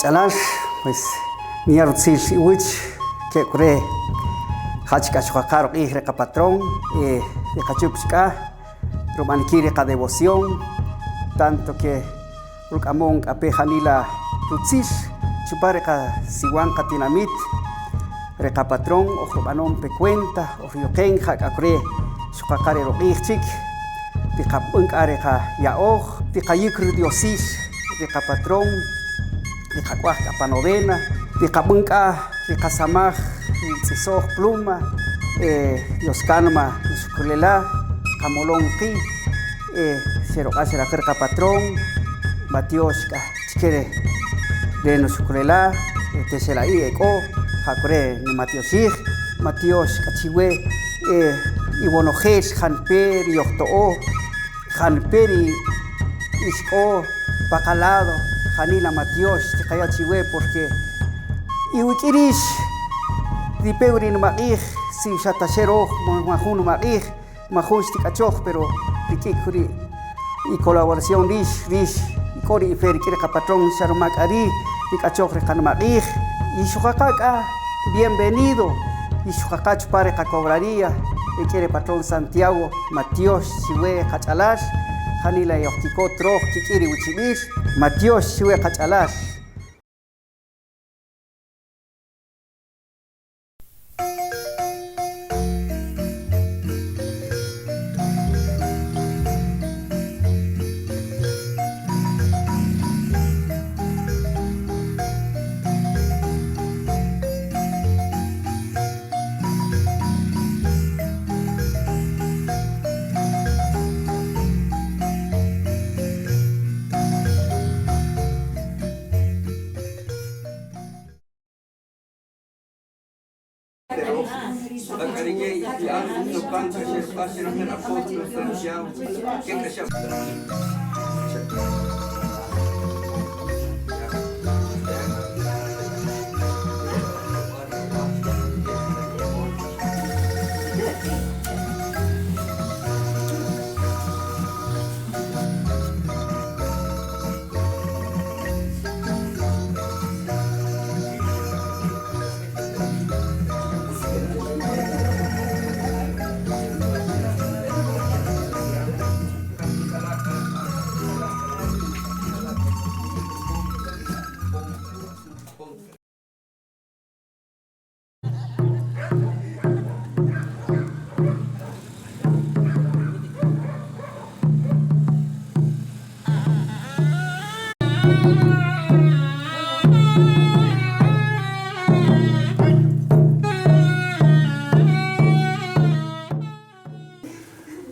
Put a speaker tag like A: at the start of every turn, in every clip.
A: Qach'alal, pues niya' rutzil iwich ke' kure jach k'a xuqaqa ruq'ij ri qapatrón riqachup chik k'a rub'anikil ri qadevoción tanto ke ruk'amon k'a pe janila rutzil chupan ri qasiwan qatinamit ri qapatrón oj rub'anon pe cuenta oj ruyuqen ja k'a kure xuqaqa ri ruq'ij chik tiqab'än k'a ri qaya'oj tiqayik rudiosil ri qapatrón tiqak'waj k'a pa novena tiqab'än k'a ri qasamaj ri tz'isoj pluma Dios calma nuxukulela' qamolon qi' xeruq'a' xeraqä ri qapatrón matyox k'a chike re nuxukulela' texela'i' e k'o ja kure' nimatyoxij matyox k'a chiwe iwonojel janpe' ri yojto'o janpe' ri ix k'o pa qalado janila matyox tiqaya' chiwe porque iwik'in rix ripe wi ri nimaq'ij si xa ta xe roj majun nimaq'ij majun xtik'achoj pero rik'in ri icolaboración rix rix k'o ri ife rik'in ri qapatrón xa ruma k'a ri' nik'achoj ri qanimaq'ij y xuqaqa k'a bienvenido y xuqaqa chupan ri qacobraría rik'in ri patrón Santiago matyox chiwe qach'alal janila yojkikot roj kik'in ri wichib'il matyox chiwe qach'alal.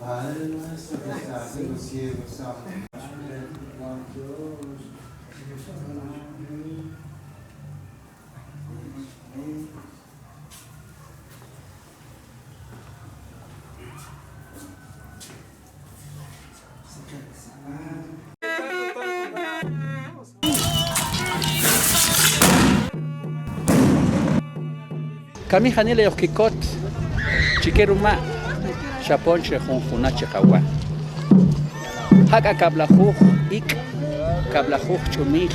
B: Padre nuestro que estás en los cielos, amén.
C: Kami janila yojkikot chike ruma xapon che jun juna chiqawa. Jak'a kab'lajuj ik' kab'lajuj ch'umil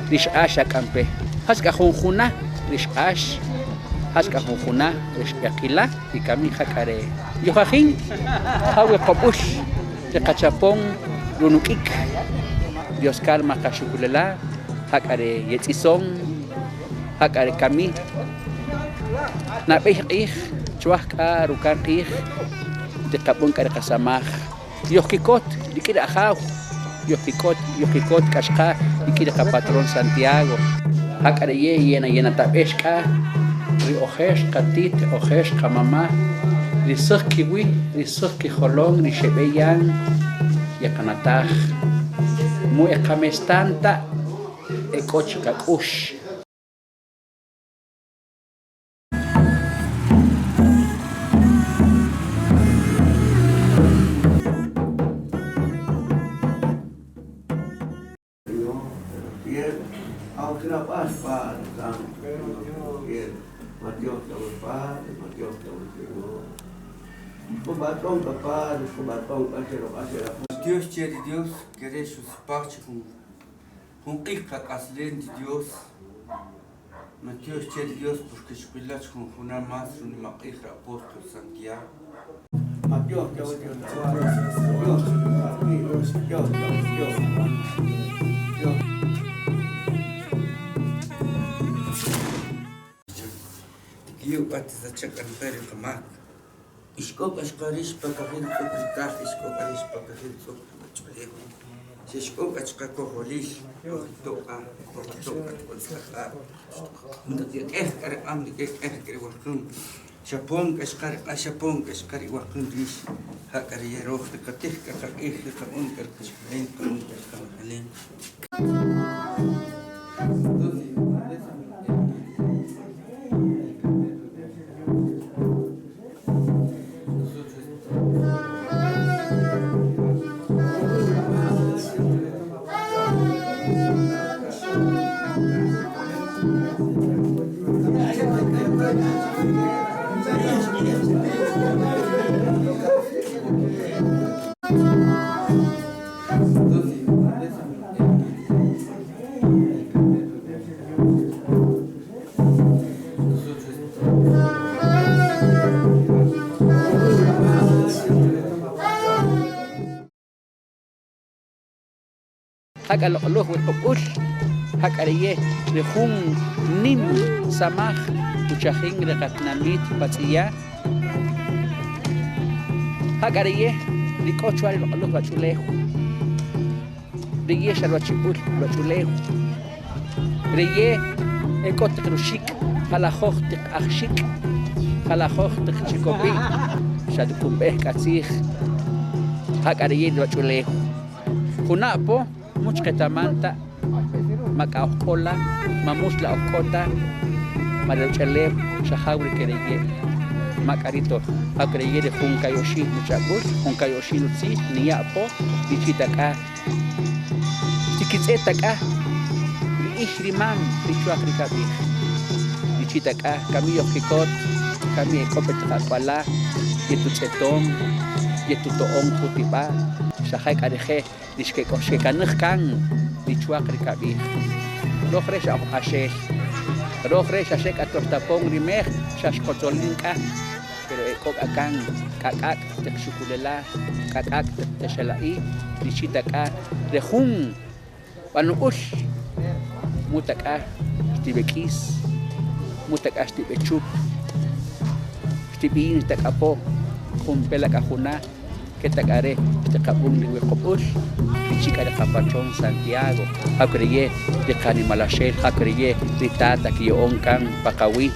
C: rix'ax ak'ampe. Jask'a jun juna rix'ax jask'a jun juna rixb'eqila y kami jak'a re yojajin jawi qob'ul riqachapon runuk'ik Dios calma qaxukulela jak'a re yetz'ison jak'a re kami nab'ey q'ij chuwaj k'a rukan q'ij tiqab'än k'a ri qasamaj yojkikot rik'in ri ajaw yojkikot yojkikot k'axqa rik'in ri qapatrón Santiago jak'a ri ye yena yenatab'ex k'a ri ojer qatit ojer qamama ri säq kiwi' ri säq kijolon ri xeb'eyan yeqanataj mu eqamestanta ek'o chiqak'ux.
D: Dios che Dios querés sus
B: Jun q'ij qak'aslen ri Dios, matyox che ri Dios porque xqilach jun juna más runimaq'ij ri apóstol Santiago. Tikiyu k'a tisachak anpe ri qamak. Ixk'o k'a xqa rix pa kajil tz'uk ri kaj, ixk'o k'a rix pa kajil tz'uk ri ruwach'ulew. Xexk'o k'a chqa kojolil, kojito'qa, kojato'qa ri q'aq'. Ndik'ej k'a ri q'am, ndik'ej k'a ri waqän. Xapon k'a xqa ri q'a, xapon k'a xqa ri waqän rix. Ja k'a ri yeroj, ndiqatij k'a qaq'ij, ndiqab'än k'a ri qaxqalen, ndiqab'än k'a ri qamejalen.
C: Jak'a loq'oloj wiqob'ul, jak'a reye ri jun nim samaj uchajin ri qatinamit patz'iya. Jak'a reye ri k'o chwa ri loq'oloj ruwach'ulew. Reye xa ruwachib'ul ruwach'ulew. Reye e k'o taq ruxik', jalajoj taq ajxik', jalajoj taq chikopi', xa tukumb'ej k'atzij. Jak'a reye ruwach'ulew. Juna'po much qetamanta mak'a ojk'ola, mamuch la ojk'ota, maruch'elew xajaw ri kereye. Makarito, akreye de junkayoshi muchabul, junkayoshi nutzi, niyapo, bichitaka, tikitz'etaka, ixrimam, richuaq rikabij. Bichitaka, kamiyo kikot, kami ekopet kakwala, yetutz'etom, yetuto'on kutiba, xajay k'areje, rixkekanaj kan, richuaq rikabij. Roj re xa ashel, roj re xa xek atortapon rimej, xa xkotolin k'a, pero ek'ok akan, k'ak'ak taq xukulela, k'ak'ak taq texela'i, richita k'a, rejun, b'anu'ul, muta k'a, xtib'ek'is, muta k'a xtib'echup, xtib'in xtak'apo, jun pela k'ajuna, ketak'are xtiqab'un riwiqob'ul, richika ri qapatrón Santiago, jakreye ri qanimalaxel, jakreye ri tata kiyo'on kan paqawi.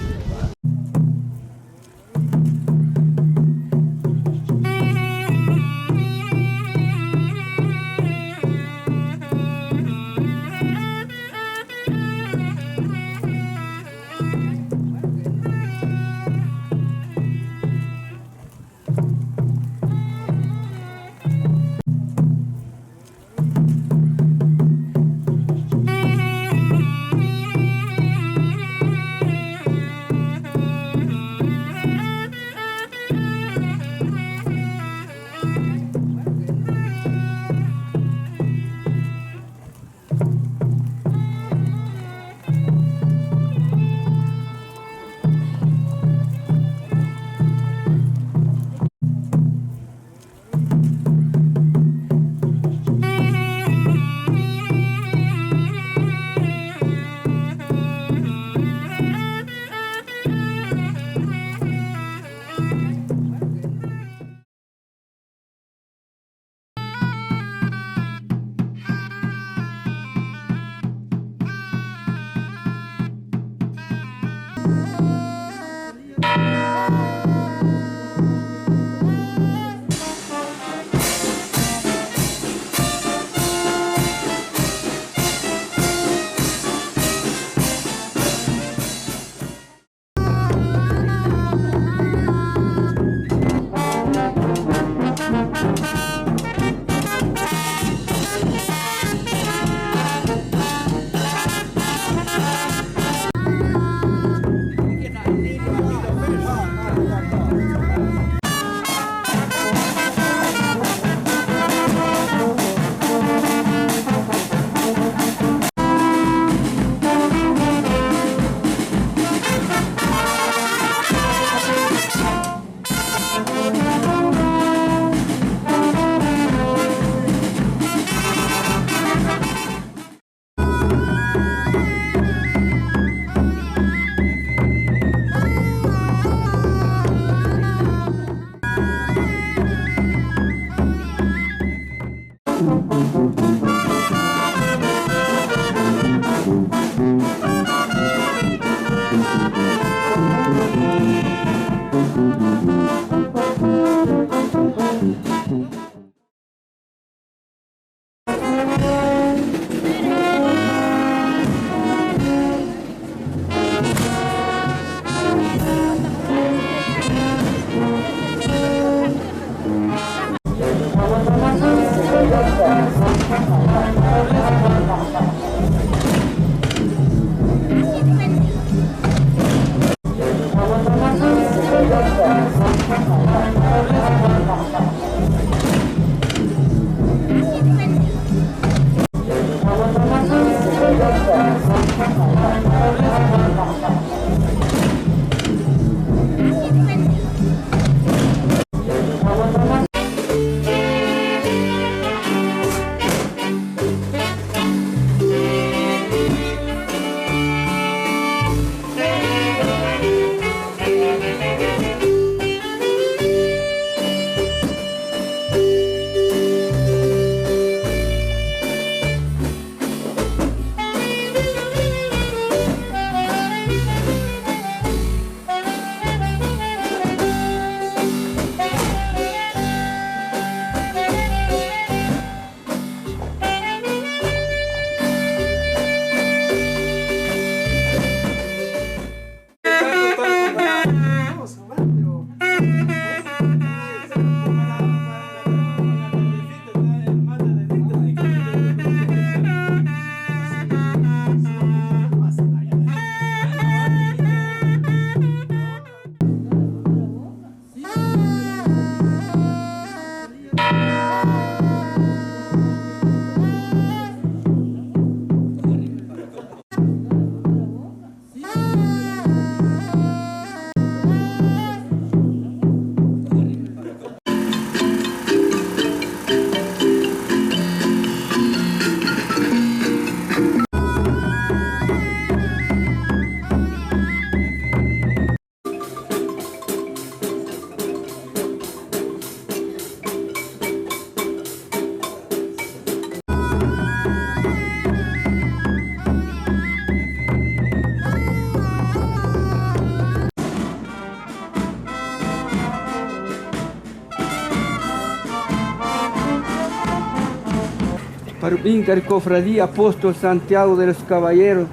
B: Pa rub'in k'a ri Cofradía Apóstol Santiago de los Caballeros,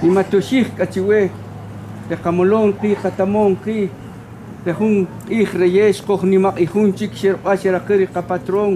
B: nimatyoxij k'a chiwe ri qamolon qi' qatamon qi' re jun q'ij reyex qojnimaq'ijun chik xeruq'a xeraqi' ri qapatrón.